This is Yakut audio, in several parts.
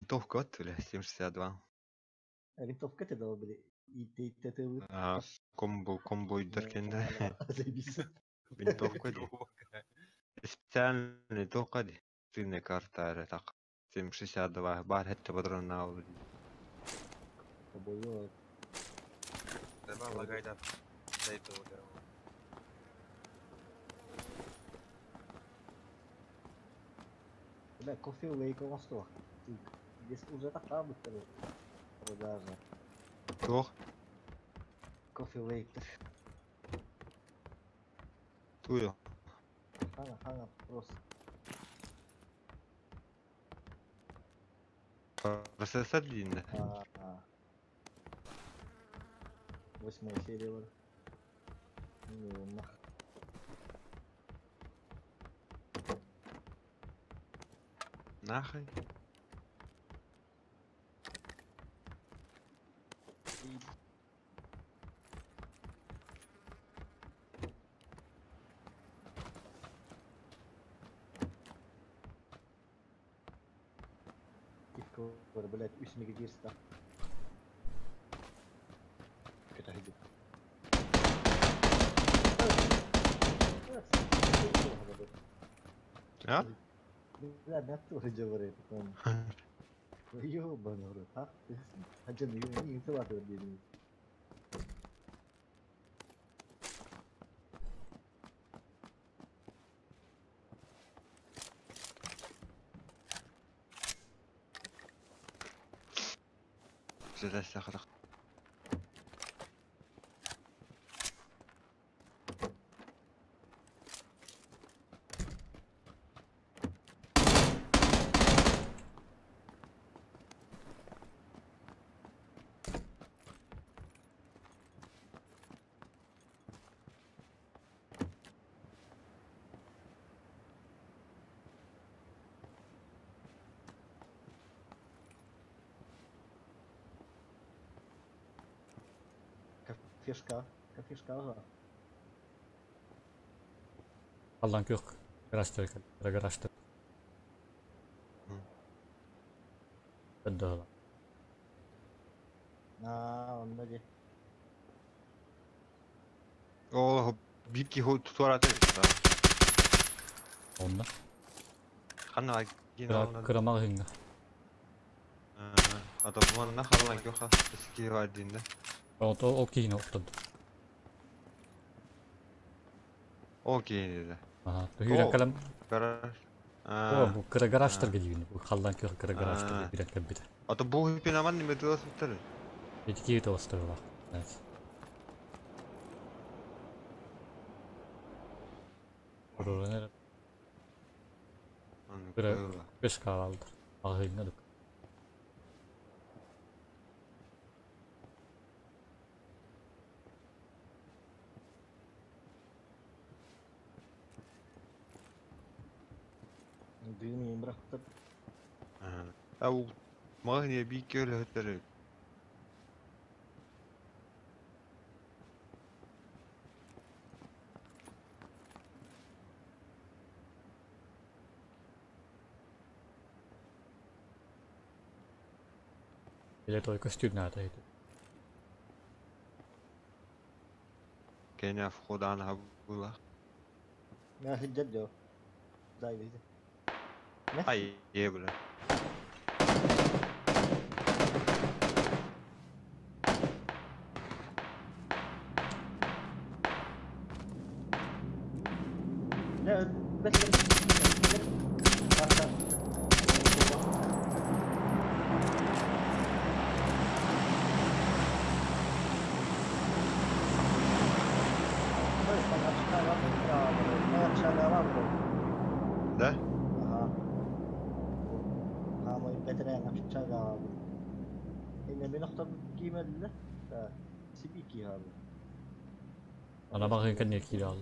Винтовка от, бля, 7,62. Винтовка ты дал, бля, и ты ты А, комбо, комбойдар кэннэ. Заебись. Винтовка ди. Специальный тока ди. Сильная карта эрэ так. 7,62 бар хэтте патроннаабыт. Обоё. Давай лагай да. Дай то да. Бля, кофе лейк оҥостуох. Здесь уже тахаабыттар продажа. Туох? Кофе лейк. Туйо. Хана, хана, просто. Процессор длинный. А, восьмая серия вот. Ну, нах. Нахай. Иккор, блядь, үс мегагерста. Кытайды. А? Бля, на тоже говорит, он. Ёбаный в рот, а? Один не интеллектуал. Сэлэсэхэрэх. Кафешка, кафешка, ага. Аллан күөх гаражтар гаражтар. Өддө. А, он наде. О, бики хо туарата. Онна. Хана гина. Кырамаг хинга. Ата буманна халлан кёха эски вардинде. Ото ол кийин оқтод. О кейинде. Аха, түүрэн калам. Гараж. О, бу кыра гаражтар гидигин. Бу халлан күөх кыра гаражтар бирек кебит. Ата бу хипин аман неме тылас биттер. Эти тоостор бар. Урурунер Кыра беш каалды. Ахыйна дук. Дыймын бырахтыр. Ау, магния бики өлөттөр. Или только стюдна это. Кеня входа на була. На хиджаджо. Дай, дай. Ай, е, бля. لا بس Да? Ага. Ана багын кенне кирал.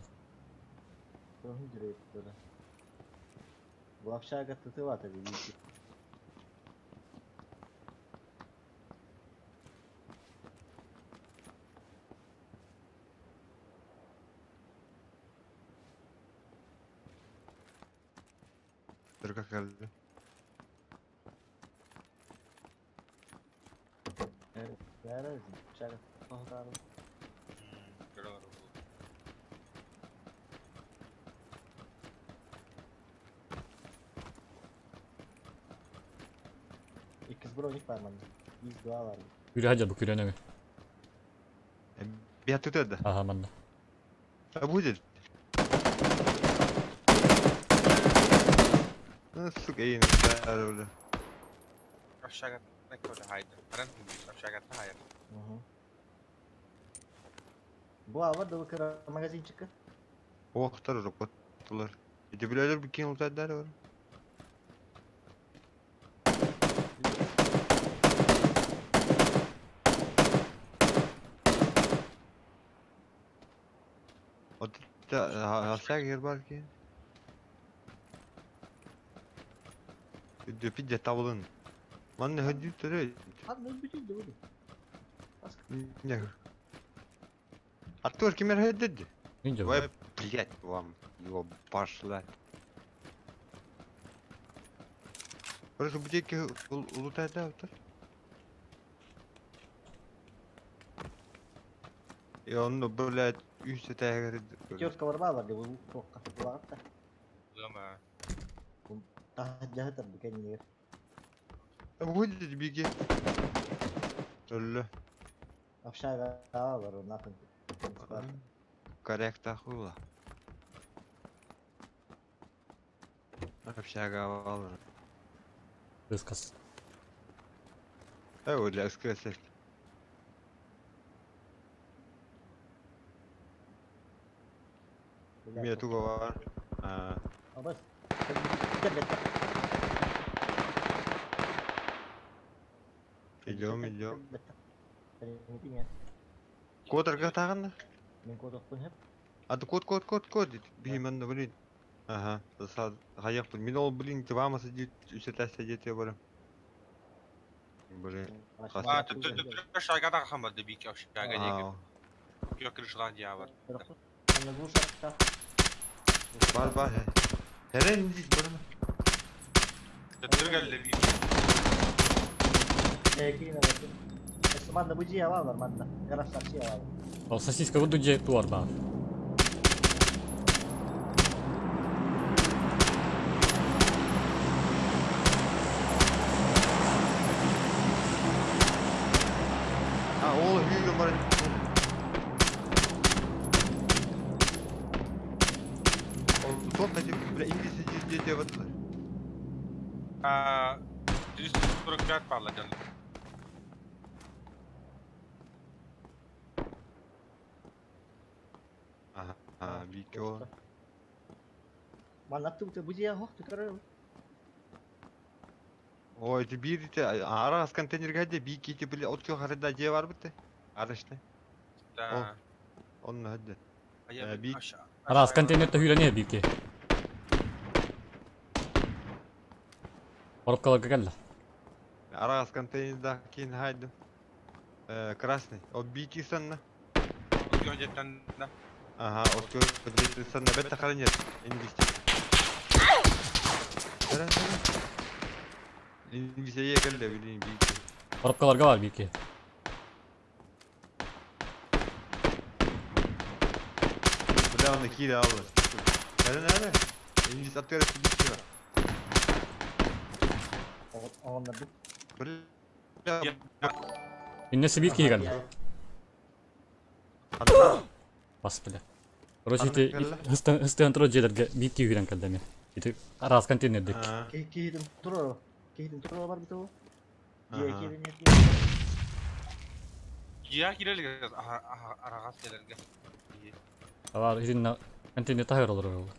Общага татывата видите. Дырга келди. Бээрэ, чага тоһутаары. Көрө олорор буолуо. Иккис броник бар манна. Биир два бар. Күрэ хадьар бу күрэ нөҥө. Бия тутар да. Аха манна. А будет. Ну, сука, я не знаю, бля. Общагаттан көрө хайда. Баран күндүс общагаттан хайар. Угу. Бу ава да кыра магазинчикка. Охтар роботтулар. Эти блядь, бикин ултайдар бар. Вот это общага бар ки. Иди пиде тавлын. Манна хөдү төрө. Хан бүтүн да буду. Баска. Не. Артур кимер хөдү? Мин Ой, жок. блядь, вам его пошла. Просто бутики улутайда автор. И он, ну, блядь, үс этәгәр. Пятерка бар бар деп бу токка булагатта. Лама. Тахат жахатар бу кеннигер. Будет беги. Өллө. Общага ава бар нахуй. Корректа хула. Общага алыр. Кыз. Э, для скресет. Мне туго бар. А, Абас. Кел идем, идем. Код аргатагын? Мен код окпун хеп. А ты код, код, код, код. Бимен, блин. Ага, засад. Хаяк, мин ол, блин, ты вам сидит, үсетә сидит я барам. Блин. А, тут тут общагата хамады бик общага деги. Кё крышалан дия бар. Бар, бар. Херен дит барам. Төттөр келди бик. Манна бу жия бар манна. Гараждар жия бар. Ол сосиска буду же туар бар. А, ол хүйгөн бар. Ол топ да бля инглиз дете вот. А, 345 палла жан. Ага, бикё. Манна ту бу жия хох тукары. Ой, это бир те арас контейнерге де бики те бля от кё харда же бар бит. Арышты. Да. Он хадды. Бик. Арас контейнерде хүрәне бики. Коробкаларга келді. Арас контейнерда кин хайды. Э, красный. О бики санна. Кё жеттен да. Ага, от кё санна бетта харанет. Инвести. Инвестия келди блин бики. Коробкаларга бар бики. Бля, он кире алды. Нere nere? İngiliz atıyor бики бар. Оғандар бу. Бля. Иннесі бики келді. Бас бля. Короче, ити хыстан тура жерлерге бики хүрен келді мен. Ити арас контейнердек. Кейдин тура. Кейдин тура бар бит о. Жия кирин Жия кирелге арагас келерге. Алар итинна контейнер тахыр олар ол.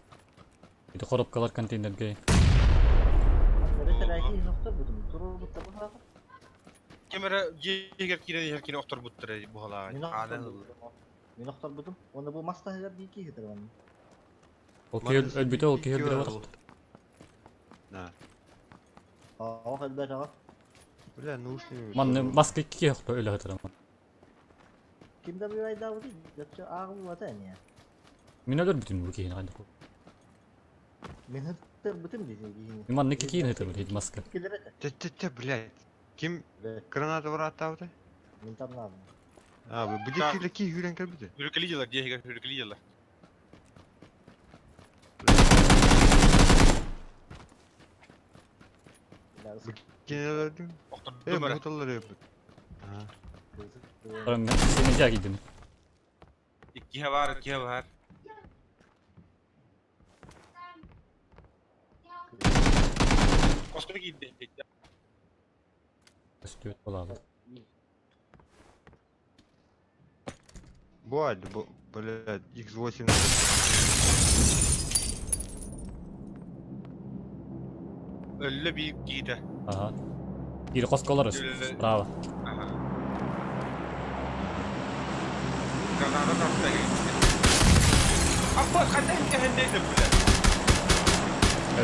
Ити коробкалар контейнерге. Кемере жегер кирен кирен октор буттыр бу hala. Мен оқтар бутум. Оны бу маста хәгәр бики хитер ван. Ол күйел өлбүтө ол күйел бире бар. Да. Ага, хәлбәт ага. Бля, наушники. Манны маска ки хто өлө хатырам. Кимдә бу айда бу? Япча агы бу ата не. Мен өлөр бүтүн бу кейин кайда. Мен хитер бутум дисең. Манны ки кейин хитер бу маска. Килер это. Те те те, блядь. Ким граната бар аттабы? Мин там надо. А, бу диэки ки үүрэн кэлбитэ. Үрүкэли дьылар диэхигэр үрүкэли дьылар. Бля, Бу кинилердин. Э, Охтордум эрэ. буталлар эбит. Аа. Баран мен сeni жа кийдим. Иккиһэ баар, иккиһэ баар. Хоско киирдэ. Көстүбүт болабыт. Бу айды, бу, блядь, X8. Өллө биир киирдэ. Ага. Биир хосколор справа. Аха. Граната тарта киирдэ. Аппа ханна кэһэннэ бля.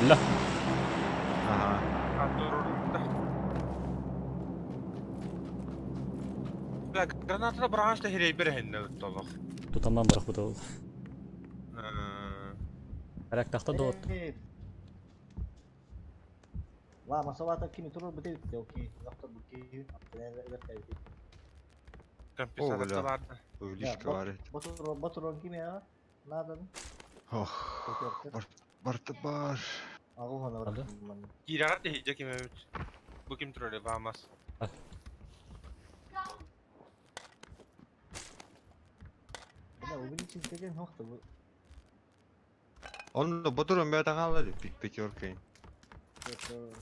Өллө. Ага. Атурда. Бля, граната бранш та хирей берehинне толох. Тутаман бырах бутыл. Арак тахта доот. Ла, масалата кими турur бу дейт, окей. Доктор бу ки. Компенсатор бля. барды. Увеличка бар эт. Батур батурон кими а? Надо. Ох, барты бар. Агу хана Надо? бар. Киирага тэһиджэ ким эбит. Бу ким турар баамас. Бля, увеличить деген хохта бу. Онно ботурун бэйэтэ хаалла дии, пятеркой.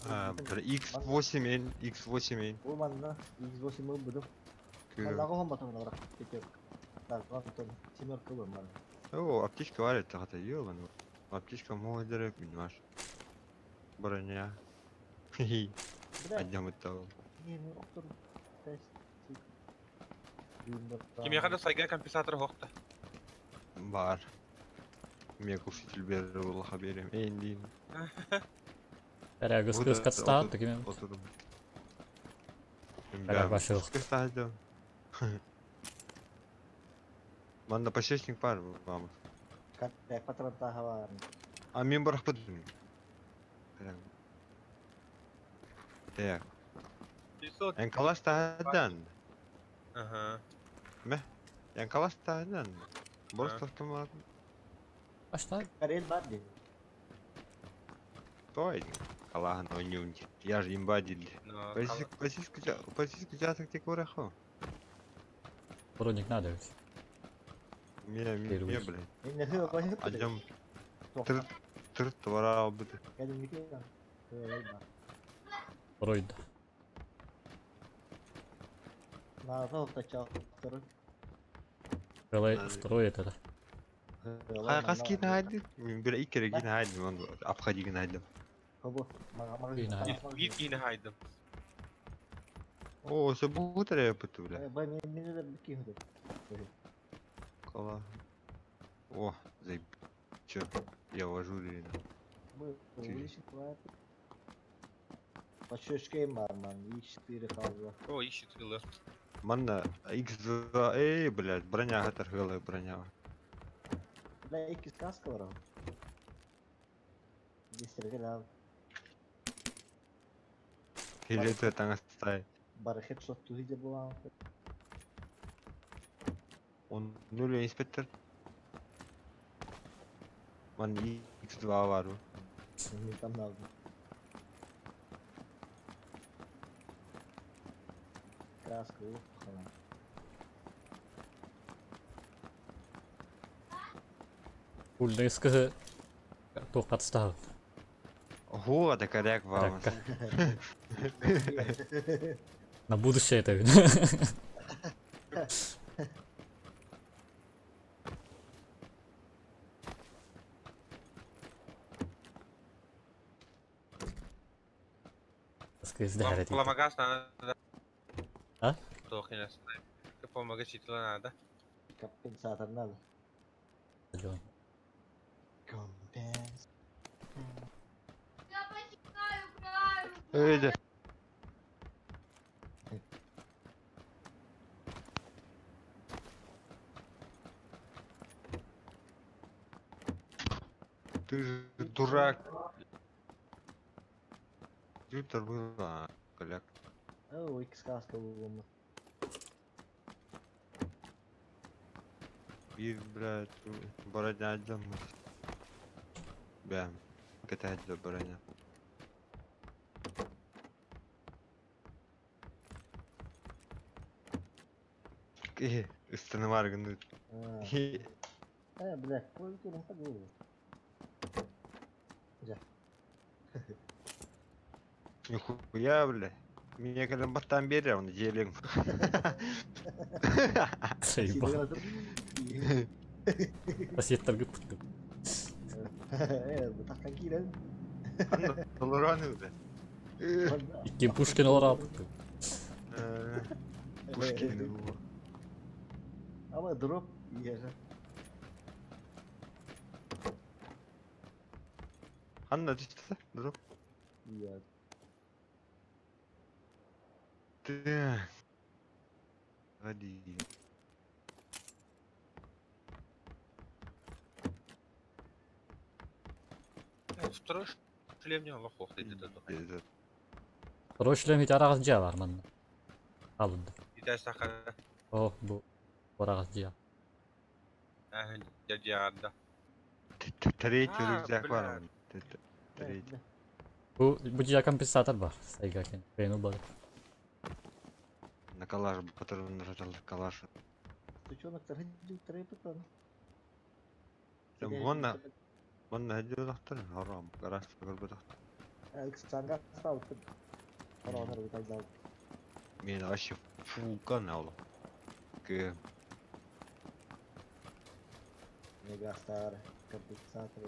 А, бля, X8N, X8N. Бу манна X8 мы буду. Көрө. Манна агу батурон бар. Пятерка. Так, антон семерка бар мана. О, аптечка бар это хата, ёбаный. Аптечка модеры, понимаешь. Броня. Хи-хи, Бля, Отдам это. не, ну доктор тест. Кимиэхэ да сайга компенсатор хохта. Бар. Мне глушитель берер Аллаха берем. Эй, дин. Арак көс катстаат такими. Отурум. Арак башыл. Кстати. Манна пощечник пар вам. Как патрон тахава. А мен барах бутум. Так. Эн калаш таһадан. Аха. Эн калаш таһадан. Борс А. автомат. Башта. Карел бар ди. Той. Калахан ойнюн. Я же имба дил. Но Полицейский участок тек орахо. Броник надо ведь. Ме, ме, ме, Первый. блядь. Не хы кой. Адьям тыр тыр твара бут. Кәдімгі Ройд. Надо тоқтар. Второй, второй это. Хай кас кин хайды. Мен бир икки кин хайды. Мен обходи кин хайды. Кин хайды. Биир киини хайдым. О, се бутер бут, бля. Бай мен мен де кин хыды. Кала. О, заеб. Чё? Я вожу или Бу Пашешкем бар ман X4 қалды. О, ищет тылы. Манна X2, эй, блядь, броня хатар хылы броня. Бля, X каска бар. Десерге да Или это таңастай. бар хедшот туһиде була. Он нуль инспектор. Ман X2 бар. Мен там надо. Каска, ух, хана. Пульный скы. Туох катстаат. Ого, это коряк вам. Аракка. На будущее это видно. Сквиз Помогас надо. А? Тохина. Помогать надо. Компенсатор надо. Компенс. Я почитаю правила. Эй, да. Ты же дурак. Компьютер был, а, коляк. О, X каска булган. Bir блядь, бороня дьоммут. Бэм, кэтэһэллэр броня. Киһи ыстанымаар гынныт. Э, бля, кой кэлэн хадыы. Дьэ. Нихуя, бля. Меня кэлэн баттаан биэрэр, оны дьиэлиэҥ. Заебал. Соседтарга пыттым. Э, бутахтан киирэн. Толорон бля. Икки Пушкин олороо пыттым. Пушкин. Ама дроп иэхэ. Ханна түстэ, дроп. Иә. Так. Ходи. Второй шлем не лохох ты это. Второй шлем ити араҕас дьиэ бар манна. Алынды. Итә сахара. О, бу араҕас дьиэ. Дядя. Третий А, рюкзак бля. бар. Третий. Бу дьиэ компенсатор бар. Сайга кен. Бэйну бар. На калаш патроннар калаш. Сучонок тархыджы трепетон. Там вон Манна хадьылахтар харам гараж көрбөтөх. Санга стал. Хоронор бутайдал. Мен вообще фулкан ал. К Мегастар, компенсатор.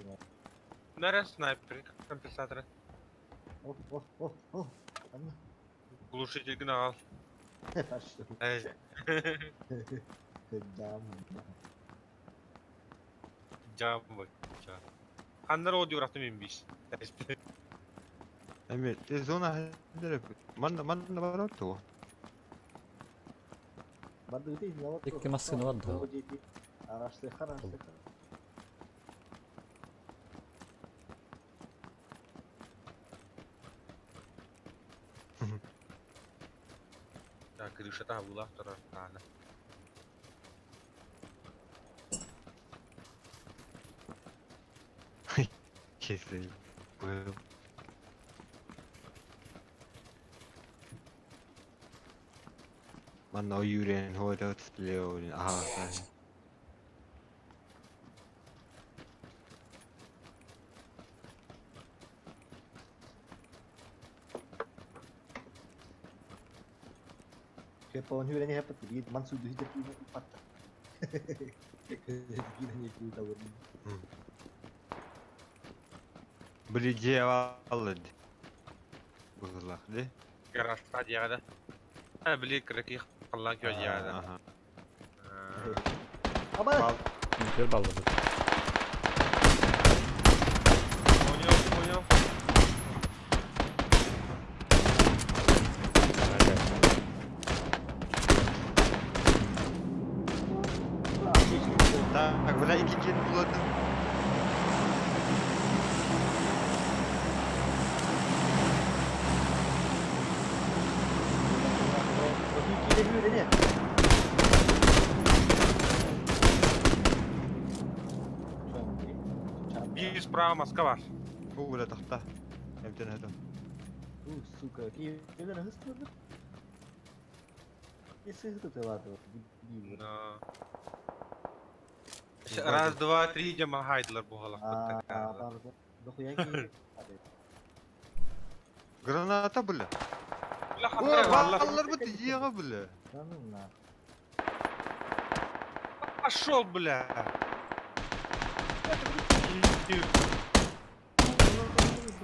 Нара снайпер компенсатор. О, о, о, о. Анна. Глушитель гнал. Пошел. Дам. Джамба. Ханнар о диурахты мен биш. Эми те зона хадьылап. Манна манна бар то. Барды өте не Икки масканы бар да. Арашты харашты. Так, крыша та була втора рана. Кесе. Был. Манна ойүрен хоодот леон. Аха. Кепа он хүрени хапат бит мансу дүхите пина патта. Кина не кута вон. Били дьиэ Бузлах, де? Гаражта диада. А, били крыки халлан кё диада. Аха. Аба! Бал. Көр баллады. Понял, понял. Так, бля, икки кил буладым. Кина хүрени. Бир справа Москва. Бу бля тахта. Эмтен хатым. У, сука, кина хыстыр. Если это ладно, Да. Раз, два, три, идем Хайдлер бугала. А, дохуя ки. Граната, бля. Бля, О, хатра, Аллах. баллар бу дьиэҕэ, бля. Да ну на. Пошел, бля.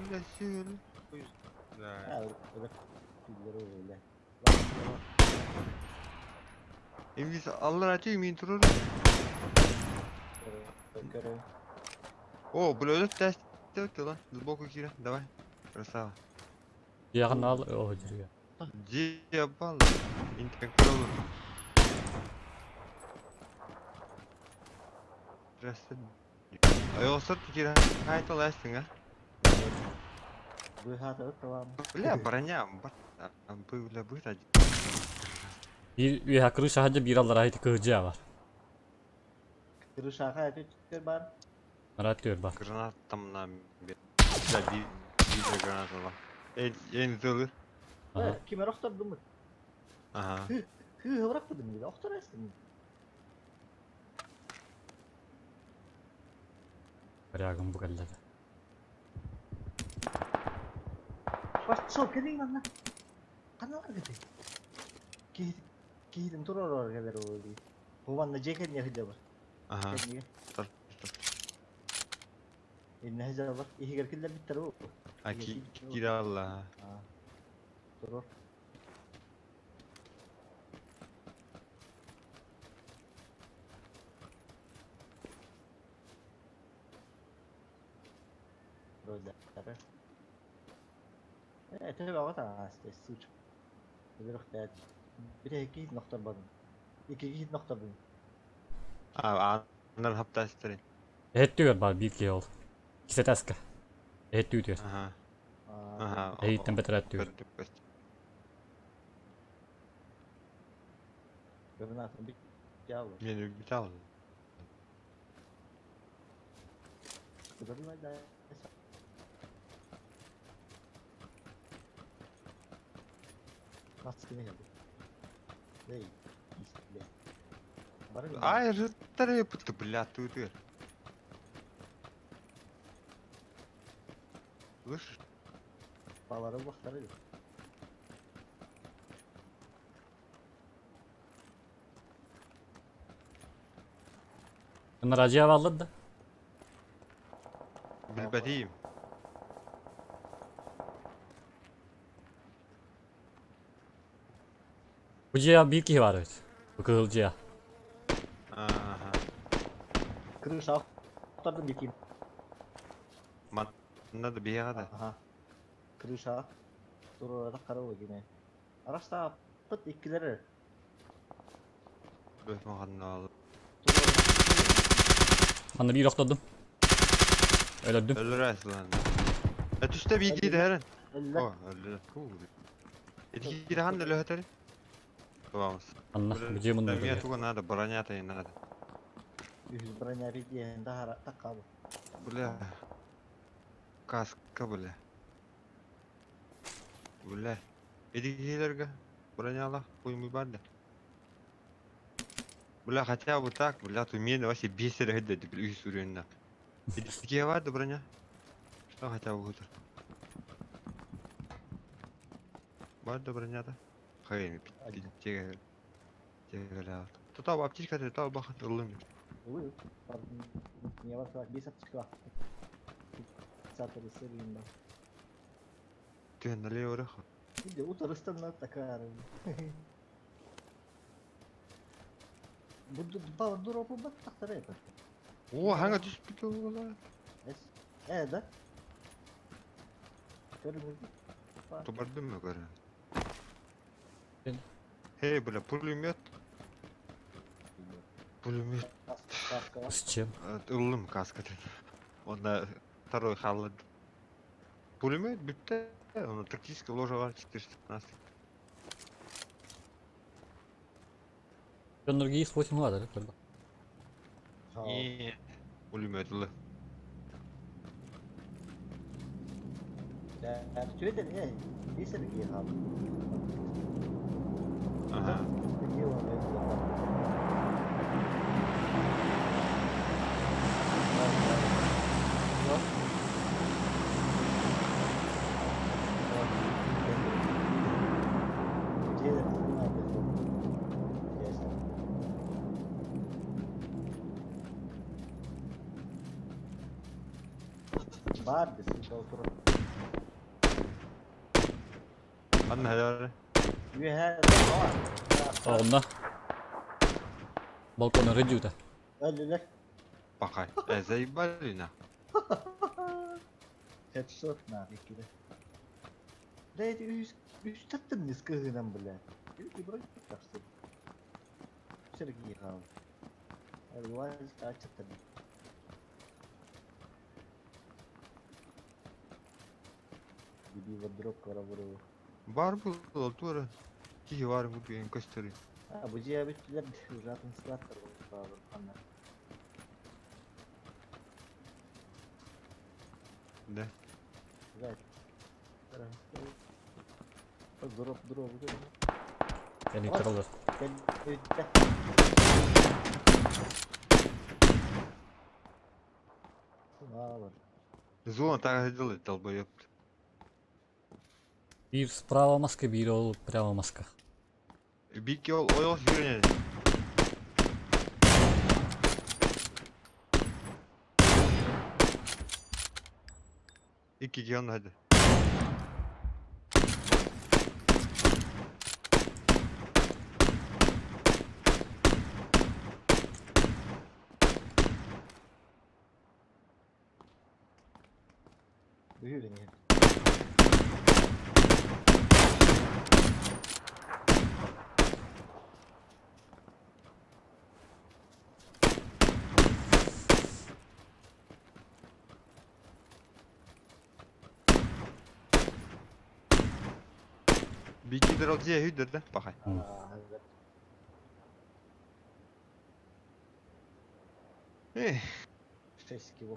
Бля, сүйөл. Да. А, это бля. Эмис аллар ачы мин турur. О, бля, өлөт тест lan. Сбоку кире. Давай. Красава. Дьиэҕин ал о дьиэ. Дьиэ бал. Интенкрол. Здравствуйте. Айосыр кире. Хайта ластың, а? Бля, броня. Бля, Bir üye крыша хадьа бир аллар айты кыһыдьа бар. Крышаға әтөттер бар. Нарат түөр бар. Граната там на Да, би би граната бар. Эн зылы. Ага. Кимер охтордум? Ага. Хы бырактыдым диде. Охтор эстим. Корягым бу кэллэ. Пошел, кэлиҥ манна. Каналар кете. Ки киһитин турар кэлэр ол дии. Бу манна дьиэ кэннигэ сылдьабар. Ага. Кэннигэ. Тар. Иннэ сылдьабар. Иһигэр киллэрбиттэр бу. А ки киралла. Турар. Роллары. Төбө аҕа таҥаасты, сучка. Өлөрөхтөөт. Бire iki hit noktar badым. Iki hit noktar А, анар хаптастырын. Эһэт түөр бар биир киһи ол. Кисэтээскэ. Эһэт түөр. Ага. Ага. Эһиттэн бэтэрээт түөр. Гранатын бит ялы. Мен битал. Кудырмай да. Маскыны geldi. Ey, istle. Бары Ай, жыттары пытты, бля, ты. Слышишь? Балары бактары. Наражия баллар да. Билбэтиим. Бу дьиэ биир киһи бар эбит. Бу кыһыл дьиэ. Ага. Крыша охтордум битим. Надо бегать. Ага. Крыша. Турурада карабы гине. Араста пыт иккилери. Бөт маханна. Манна биир охтордум. Өлөрдүм. Өлөрәс лан. Түстә бит иде һәрен. Элле. О, өлле. Эти хан өлө Vamos. Анна бу дьиэ муннугар. Мне только надо, броня-то не надо. Үһүс броня бит дахара таккабы. Бля. Каска, бля. Бля. Эти хилерга броняла, хуй бар да. Бля, хотя бы так, бля, ты меня вообще бесит, это ты уровень Эти бар да броня? Что хотя бы утро? Бар да броня-то? Хай, те те Тут аптечка, ты там бахат ылым. Ой, не бар бес аптечка. Сатыры сырында. Ты налево рых. Иди утырыстан такая. Буду дроп бат тактар это. О, ханга түшүп кетти ола. Эс. Да? Көрүңүз. Тобардым мы көрө. Эй, бля, пулемет. Пулемет. Каска. С чем? Ылым каска. Он на второй халат. Пулемет битте, он тактический ложа бар 415. Дьоннорго X8 ладар, көрбө. Не, пулемет ылы. Түөтен, бесер ки хал. Ага. Бар десин толтур. Анна хәләр. Үһә Онна. Балкон рыдюта. Өллүлэр. Бакай. Заебали на. Headshot на иккиде. Да эти үс үс таттым не скыгынан бля. Или бро тахсы. Сергей хал. Алуаз ачаттым. Диби дроп карабуру. Бар бул тура. Кихи бар бу деген көстөрү. А бу жия биттилер ужатын складтар бар анна. Да. Блядь. Дроп, дроп. Кэнниттэр олор. Зона так делает, долбоёб. Биир справа маска, биир ол прямо маска. Бики ол ойол сүүрэн. Икки киһи hadi. Үһү Бики дэр дьиэ хүдэр да пахай. Эх, 6 кило.